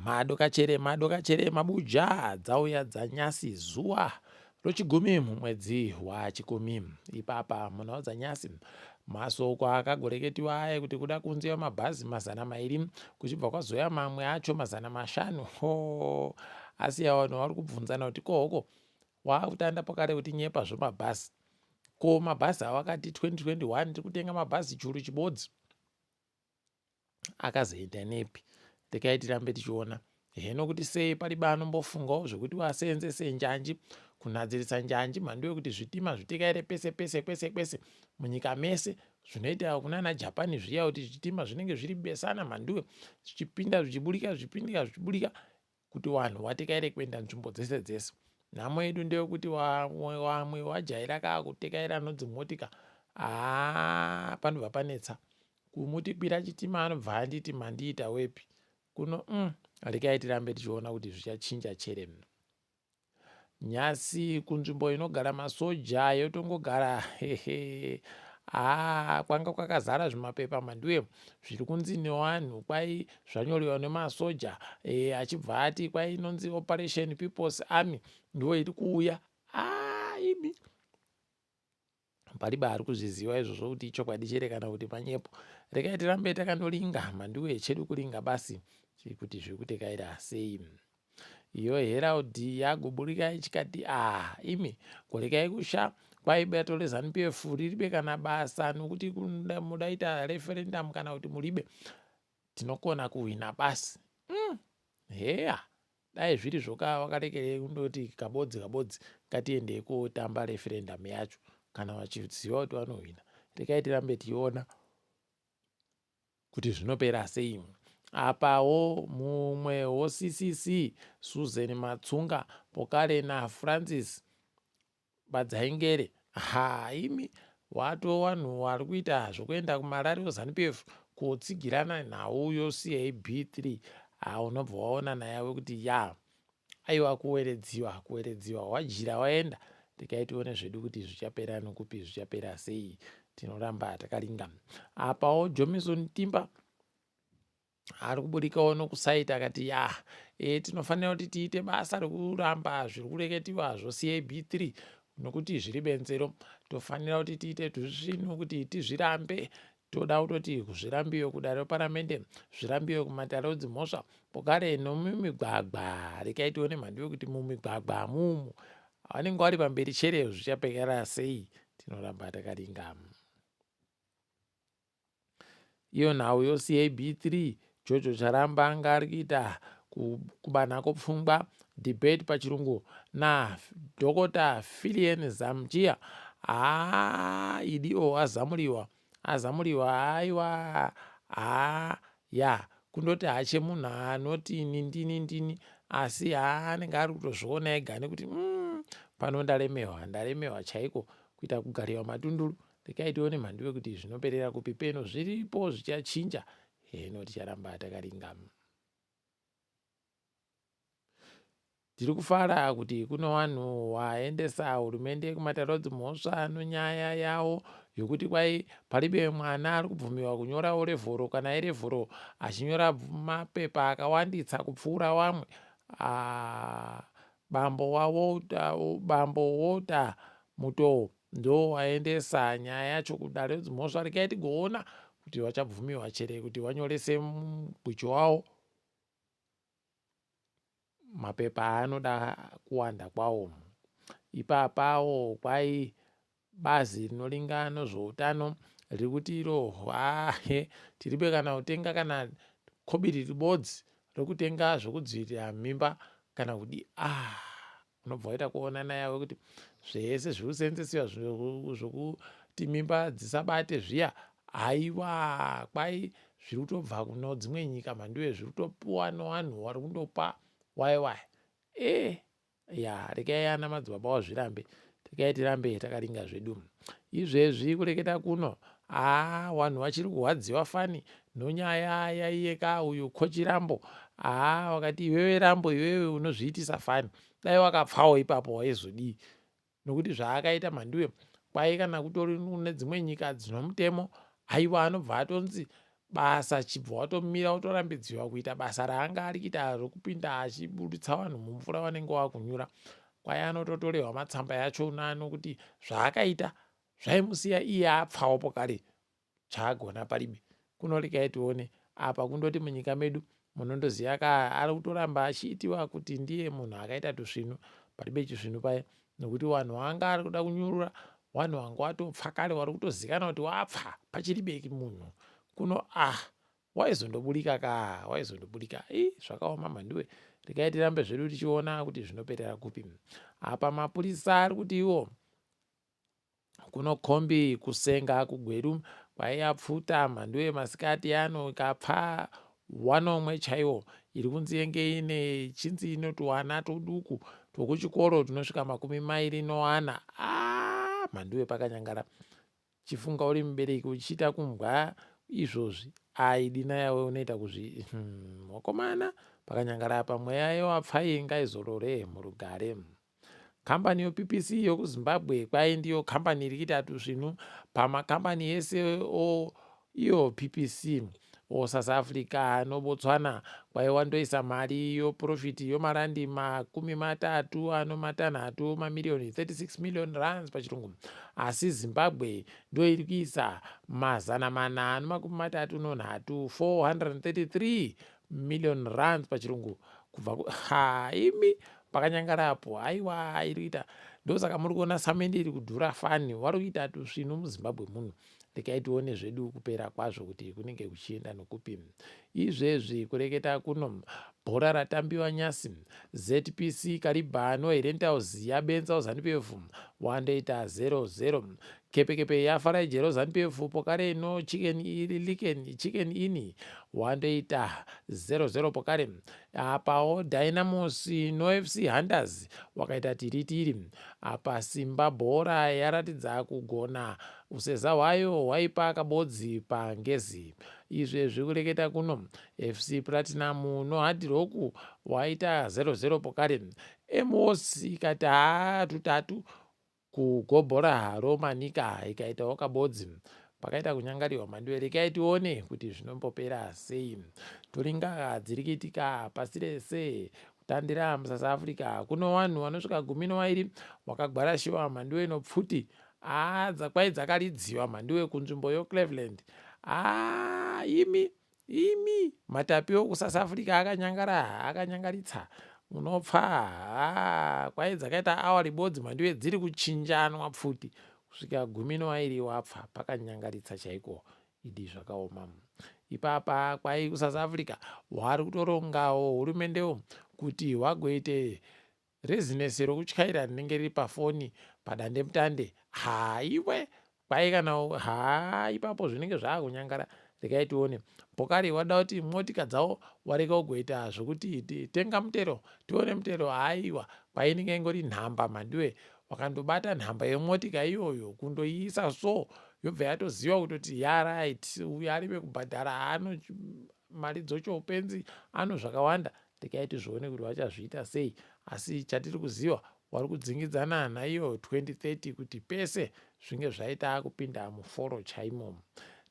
Madokachere madokachere mabuja dzauya dzanyasi zuva rochigumi mumwedzi wachikumi. Ipapa munhau dzanyasi masoko akagoreketiwa aye kuti kuda kunziwa mabhazi 200 kuchibva kwazouya mamwe acho 500. Hoo asi vanhu vari kubvunzana kuti kohoko waakutanda pakare kuti nyepa zvemabhazi. Ko mabhazi awakati 2021 tiri kutenga mabhazi churu chibodzi akazoenda nepi rekai tirambe tichiona heno kuti sei paribe anombofungawo zvekuti vaseenzese njanji kunhadzirisa njanji mhandu yekuti zvitima zvitekaire pese pese kwese kwese munyika mese zvinoita kunana Japan zviya kuti zvitima zvinenge zviri besana mhanduwe zvichipinda zvichiburika zvichipindika zvichiburika kuti wanhu watekaire kuenda nzvimbo dzese dzese. Nhamo yedu ndeyekuti wamwe wajaira ka kutekaira anonzi motika haa panobva panetsa. Kumuti kwira chitima anobva anditi mandiita wepi kuno umm rekai tirambe tichiona kuti zvichachinja chere. Nhasi kunzvimbo inogara masoja yotongogara hehe haa kwanga kwakazara zvimapepa mhanduwe zviri kunzi newanhu kwai zvanyorewa nemasoja e, achibva ati kwai inonzi operation people's army ndiwo iri kuuya haa imi paribe ari kuzviziva izvozvo kuti ichokwadi chere kana kuti manyepo rekai tirambe takandolinga mhanduwe chedu kulinga basi kuti zviri kutekaira sei iyo herald yagoburika ichikati ah imi korekai kusha kwai bato reZanu PF riribe kana basa nokuti mudaita referendum kana kuti muribe tinokona kuhwina basi mm. Heya dai zviri zvoka vakarekerei kundoti kabodzi kabodzi ngatiendei kotamba referendum yacho kana vachiziva kuti vanohwina rekai tirambe tichiona kuti zvinopera sei. Apawo mumwe woCCC Susan Matsunga Pokale naFrancis Badzaingere haa imi wato wanhu wari kuita zvokuenda kumarari oZanu PF kotsigirana nhau yoCAB3 haa unobva waona nayawe kuti ya aiwa kuweredziwa kuweredziwa wajira waenda rekai tione zvedu kuti zvichapera nokupi zvichapera sei tinoramba takaringa apawo Jomison Timba ari kuburikawo nokusaita akati ya e, tinofanira kuti tiite basa rekuramba zviri kureketiwa zvoCAB3 nokuti zviri benzero tofanira kuti tiite tuzvinu kuti tizvirambe toda kutoti zvirambiwe kudare reparamende zvirambiwe kumatare edzimhosva pokare nomumigwagwa rekai tione mhandu yekuti mumigwagwa mumu vanenge vari pamberi chere zvichapekera sei tinoramba takaringa Iyo nhau yoCAB3 Jojo Charamba anga ari kuita kubanhako pfungwa debate pachirungu na Dhokota Fillion Zamchiya haa idi o azamuliwa azamuliwa haiwa haa ya kundoti hache munhu anoti ini ndini ndini asi haa anenge ari kutozviona ega nekuti mm, pano ndaremewa ndaremewa chaiko kuita kugariwa matunduru Rekai tione mhanduwe kuti zvinoperera kupi peno zviripo zvichachinja heno ticharamba takaringa. Tiri kufara kuti kune wanhu waendesa hurumende kumatare edzimhosva nonyaya yawo yokuti kwai paribe mwana ari kubvumiwa kunyora orevhoro kana erevhoro achinyora mapepa akawanditsa kupfuura wamwe. Ah, bambo waWalter, bambo Walter Mutoo Ndowaendesa nyaya yacho kudare redzimhosva regai tigoona kuti vachabvumiwa chere kuti vanyorese mugwicho wawo mapepa aanoda kuwanda kwawo. Ipapawo kwai bazi rinoringa nozvoutano riri kuti iro hahe tiribe kana kutenga kana kobiri ribodzi rekutenga zvekudzivirira mimba kana kudii ah unobva waita kuonana yavo kuti zvese zviri kuseenzesiwa zvokuti mimba dzisabate zviya haiwa kwai zviri kutobva kuno dzimwe nyika mhanduwe zviri kutopiwa nevanhu vari kundopa wai wai e eh, ya rekai ana madzibaba wazvirambe rekai tirambe takaringa zvedu izvezvi kureketa kuno haa wanhu vachiri kurwadziwa fani nonyaya yaiye ka uyu kochirambo haa wakati iwewe rambo iwewe unozviitisa fani dai wakapfawo ipapo waizodii nokuti zvaakaita mhanduwe kwai kana kutori nedzimwe nyika dzinomutemo aiwa anobva atonzi Basa chibva watomira wotorambidziwa kuita basa raanga ari kuita rokupinda achiburitsa vanhu mumvura vanenge vakunyura. Kwai anototorehwa matsamba yachona anokuti zvaakaita zvaimusiya iye apfawo pokare chaagona paribe. Kuno regai tione apa kundoti munyika medu munondoziva ka ari kutoramba achiitiwa kuti ndiye munhu akaita tusvinu paribe chisvinu paye nokuti wanhu wanga ari kuda kunyurura wanhu wanga watopfa kare wari kutozikanwa kuti wapfa pachiribeki munhu kuno ah waizondobudika ka waizondobudika i zvakaoma mhanduwe regai tirambe zvedu tichiona kuti zvinoperera kupi apa mapurisa ari kuti iwo kuno kombi kusenga kugweru kwaiyapfuta mhanduwe masikati ano ikapfa wanomwe chaiwo iri kunzi yenge ine chinzi inoti wana tuduku twokuchikoro tunosvika 24 a mhanduwe pakanyangara Chifunga uri mubereki uchiita kumbwa izvozvi ayi dina yawe unoita kuzvi wakomana pakanyangara apa mweya yewapfai ngaizorore murugare. Kambani yoPPC yokuZimbabwe kwai ndiyo kambani iri kuita tusvinu pamakambani ese o iyo PPC o South Africa noBotswana kwai wandoisa mari yoprofiti yomarandi 36 mamiriyoni 36 million rands pachirungu asi Zimbabwe ndoiri kuisa 433 433 million rands pachirungu kubva ha imi pakanyangara apo haiwa iri kuita ndosaka muri kuona samende iri kudhura fani wari kuita tusvinu muZimbabwe muno regai tione zvedu kupera kwazvo kuti kunenge kuchienda nokupi izvezvi kureketa kuno bhora ratambiwa nyasi ZPC Kariba noHerentals yabenza ZANU PF wandoita 00 kepekepe yafarai jero ZANU PF pokare no Chicken Licken Chicken Inn wandoita 00 pokare apawo Dynamos no FC Hunters wakaita tiritiri apa Simba bhora yaratidza kugona useza hwayo hwaipa kabodzi pangezi izvezvi kureketa kuno FC Platinum no Hard Rock waita 00 pokare MOS ikati haa tutatu kugobhora romanika ikaitawo kabodzi pakaita kunyangariwa mhanduwe rekai tione kuti zvinombopera sei toringa dziri kuitika pasi rese kutandira muSouth Africa kuno vanhu vanosvika 12 wakagwarashiwa mhanduwe nopfuti aa dzakwai dzakaridziwa mhanduwe kunzvimbo yoCleveland aa imi imi matapi okuSouth Africa akanyangara akanyangaritsa unopfa haa kwai dzakaita awa ribodzi mhanduwe dziri kuchinjanwa pfuti kusvika 12 wapfa pakanyangaritsa chaiko idi zvakaoma ipapa kwai kuSouth Africa wari kutorongawo hurumendewo kuti wagoite rezinesi rokutyaira rinenge riri pafoni padandemutande haiwe kwai kana haa ipapo zvinenge zvaakunyangara regai tione pokari wada kuti motika dzavo wareka kugoita zvokuti tenga mutero tione mutero haiwa kwai inenge ingori nhamba mhanduwe wakandobata nhamba yemotika iyoyo kundoiisa so yobva yatoziva kutoti yaright uyu aribe kubhadhara ano mari dzochoupenzi ano zvakawanda regai tizvione kuti vachazviita sei asi chatiri kuziva wari kudzingidzana naiyo 2030 kuti pese zvinge zvaita kupinda muforo chaimo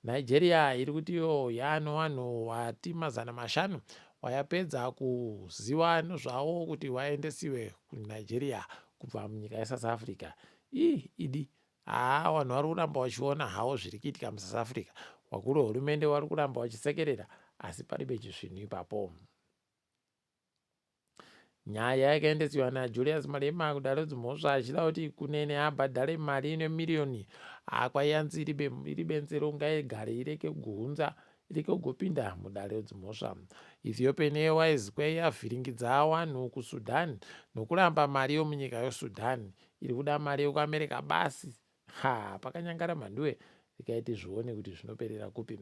Nigeria iri kuti iyo yaano vanhu wati 500 wayapedza kuziva nezvavo kuti waendesiwe kuNigeria kubva munyika yeSouth Africa ii idi haa vanhu vari kuramba vachiona hawo zviri kuitika muSouth Africa wakuru hurumende vari kuramba vachisekerera asi paribe chisvinhu ipapo nyaya yakaendesiwa naJulius Malema kudare dzimhosva achida kuti Kunene abhadhare mari ine miriyoni akwaiyanzi iri benzero ngaigare ireke kuguhunza ireke kugopinda mudare dzimhosva Ethiopian Airways kwaiyavhiringidza vanhu kuSudan nokuramba mari yomunyika yoSudan iri kuda mari yekuAmerica basi ha pakanyangara mhanduwe regai tizvione kuti zvinoperera kupi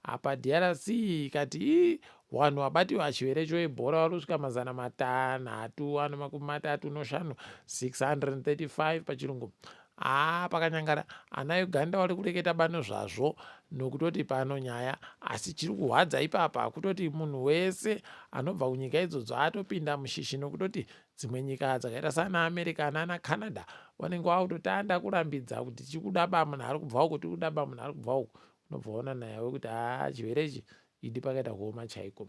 apa DRC ikati ii vanhu vabatiwa chirwere choEbola vari kusvika 635 635 pachirungu haa pakanyangara ana Uganda vari kureketa bano zvazvo nokutoti pano nyaya asi chiri kuhwadza ipapa kutoti munhu wese anobva kunyika idzodzo atopinda mushishi nokutoti dzimwe nyika dzakaita sana America nana Canada vanenge vakutotanda kurambidza kuti tichikuda ba munhu ari kubva uku tiri kuda ba munhu ari kubva uku. Unobva waona naye kuti haa, chirwere ichi idi pakaita kuoma chaiko.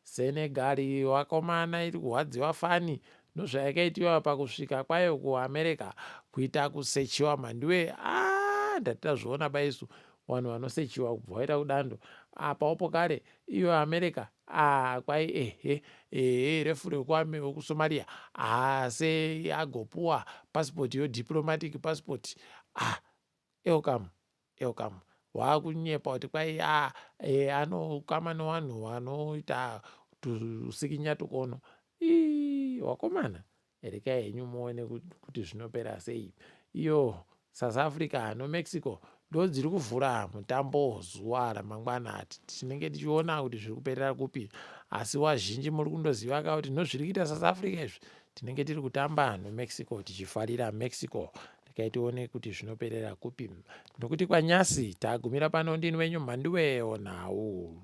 Senegal, wakomana, iri kurwadziwa fani nozvayakaitiwa pakusvika kwayo kuAmerica, kuita kusechiwa mhandiwe. A, ndati tazviona baisu vanhu vanosechiwa kubva waita kudando apaopo kare. Iyo America, a, kwai ehe ehe, referee wekuSomalia haase agopuwa passport yo, diplomatic passport. Ah, Elcam, Elcam waakunyepa kuti kwai a e, anokama nevanhu vanoita tusikinya tukono. Ii, wakomana, rekai henyu muone kuti zvinopera sei. Iyo South Africa noMexico ndo dziri kuvhura mutambo zuva ramangwana. Tinenge tichiona kuti zviri kuperera kupi, asi wazhinji muri kundoziva ka kuti nozviri kuita South Africa izvi, tinenge tiri kutamba noMexico, tichifarira Mexico. Rekai tione kuti zvinoperera kupi, nokuti kwanyasi tagumira pano. Ndini wenyu Mhandiwe Onhau.